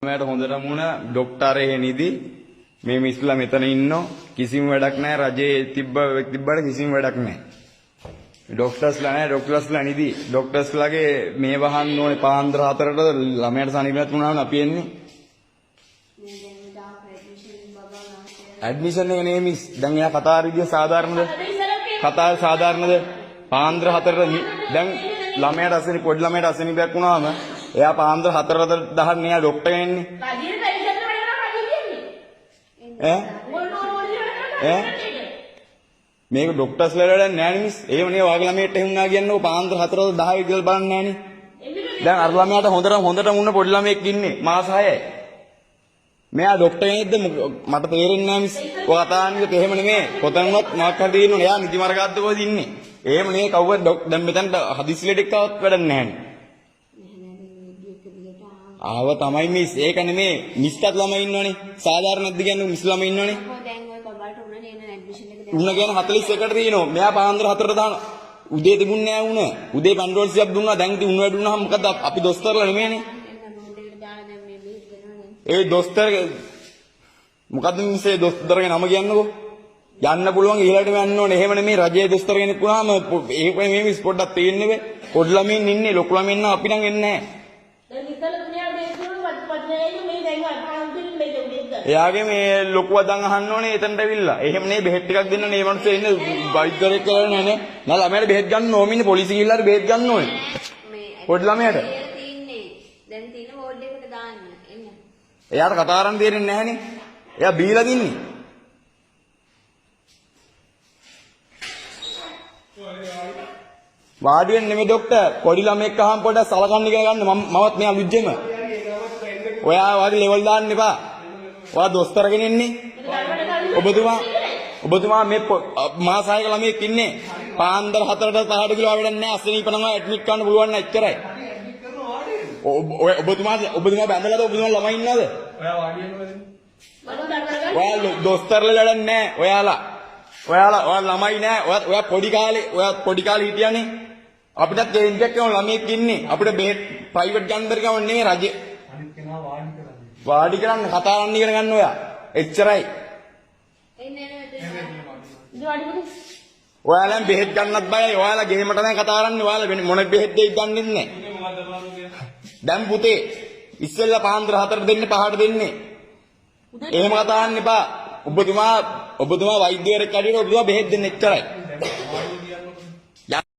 මට හොඳටම වුණා ඩොක්ටර් එහෙ නිදි. මේ මිස්ලා මෙතන ඉන්නෝ. කිසිම වැඩක් නැහැ. රජයේ තිබ්බට කිසිම වැඩක් නැහැ. ඩොක්ටර්ස්ලා නැහැ. ඩොක්ටර්ස්ලා නිදි. ඩොක්ටර්ස්ලාගේ මේ වහන්න ඕනේ පාන්දර 4ට ළමයාට සනීපයක් වුණාම අපි එන්නේ. ඇඩ්මිෂන් එක නේ මිස්. දැන් එයා කතා විදිය සාධාරණද? කතා සාධාරණද? පාන්දර 4ට දැන් ළමයාට අසනීප පොඩි ළමයාට අසනීපයක් වුණාම එයා පාන්දර 4ට දහන්න එයා ඩොක්ටර් එන්නේ. ඈ ඈ මේක ඩොක්ටර්ස්ලා වැඩක් නෑ නේ මිස්. එහෙම නේ ඔයාගේ ළමයට එහෙම වුණා කියන්නේ ඔය පාන්දර 4ට 10 කියලා බලන්නේ නෑනේ. දැන් අර ළමයාට හොඳටම උන්න පොඩි ළමයෙක් ඉන්නේ මාස 6යි. මෙයා ඩොක්ටර් කෙනෙක්ද මට තේරෙන්නේ නෑ මිස්. ඔය කතා කරන්නේ එහෙම නෙමෙයි. කොතන වුණත් මොකක් හරි තියෙන්න ඕනේ. එයා නිදි මරගාද්ද කොහෙද ඉන්නේ? එහෙම නේ කවුවත් දැන් මෙතනට හදිසි ලෙඩෙක් ආවත් වැඩක් නෑනේ. ආව තමයි මිස්. ඒක නෙමෙයි. මිස්ටත් ළමයි ඉන්නවනේ. සාධාරණ නැද්ද කියන්නේ මිස් ළමයි ඉන්නවනේ. දැන් ඔය බබාට උණ නේන ඇඩ්මිෂන් එක උණ කියන 41ට තියෙනවා. මෙයා පාන්දර 4ට දානවා. උදේ තිබුණේ නෑ උණ. උදේ පැන්ඩෝල් සිරප් දුන්නා. දැන් ඉතින් උණ වැඩි වුණාම මොකද අපි දොස්තරලා නෙමෙයිනේ. ඒ දොස්තර මොකද්ද මිස් ඒ දොස්තරගේ නම කියන්නකෝ. යන්න පුළුවන් ඉහළටම යන්න ඕනේ. එහෙම නෙමෙයි රජයේ දොස්තර කෙනෙක් වුණාම ඒක නෙමෙයි මිස් පොඩ්ඩක් තේින්නේ බෑ. පොඩි ළමයින් ඉන්නේ ලොකු ළමයින් නම් අපි නම් එන්නේ නෑ. එයාගේ මේ ලොකු වදන් අහන්න ඕනේ එතනට ඇවිල්ලා. එහෙම නේ බෙහෙත් ටිකක් දෙන්න නේ මේ මනුස්සය ඉන්නේ වෛද්‍යවරයෙක් කියලා නෑ නේ. නෑ ළමයාට බෙහෙත් ගන්න ඕනේ ඉන්නේ පොලිසිය ගිහිල්ලා හරි බෙහෙත් ගන්න ඕනේ. පොඩි ළමයාට. දැන් තියෙන වෝඩ් එකට දාන්න එන්න. එයාට කතා කරන්න තේරෙන්නේ නැහනේ. එයා බීලා දින්නේ. වාඩි වෙන්න නෙමෙයි ඩොක්ටර්. පොඩි ළමෙක් අහන් පොඩ්ඩක් සලකන්න ඉගෙන ගන්න. මමත් මේ අලුත්ෙම. ඔයා වගේ ලෙවල් දාන්න එපා. ඔයා දොස්තර කෙනෙන්නේ. ඔබතුමා මේ මාස 6ක ළමයෙක් ඉන්නේ. පාන්දර 4ට 5ට කිලෝ වැඩක් නැහැ. අසනීප නම් ඇඩ්මිට් කරන්න පුළුවන් නෑ එච්චරයි. ඔය ඔබතුමා බැඳලාද ඔබතුමා ළමයි ඉන්නවද? ඔයා වාඩි වෙනවද? ඔයා දොස්තරලා වැඩක් නෑ. ඔයාලා ඔයාලා ඔයා ළමයි නෑ. ඔයා පොඩි කාලේ හිටියානේ. අපිටත් ඒ ඉන්ජෙක්ට් කරන ළමයෙක් ඉන්නේ. අපිට බෙහෙත් ප්‍රයිවට් ගන්න බැරි කම නෙමෙයි රජේ. අනිත් කෙනා වාඩි කරන්නේ. වාඩි කරන්න කතා කරන්න ඉගෙන ගන්න ඔයා. එච්චරයි. එන්න එන්න. ඔයාලන් බෙහෙත් ගන්නත් බයයි. ඔයාලා ගෙහෙම තමයි කතා කරන්නේ. ඔයාලා වෙන මොන බෙහෙත් දෙයිද දන්නේ නැහැ. දැන් පුතේ ඉස්සෙල්ලා පාන්දර 4ට දෙන්නේ 5ට දෙන්නේ. එහෙම කතා කරන්න එපා. ඔබතුමා වෛද්‍යවරයෙක් හැටියට ඔබතුමා බෙහෙත් දෙන්න එච්චරයි.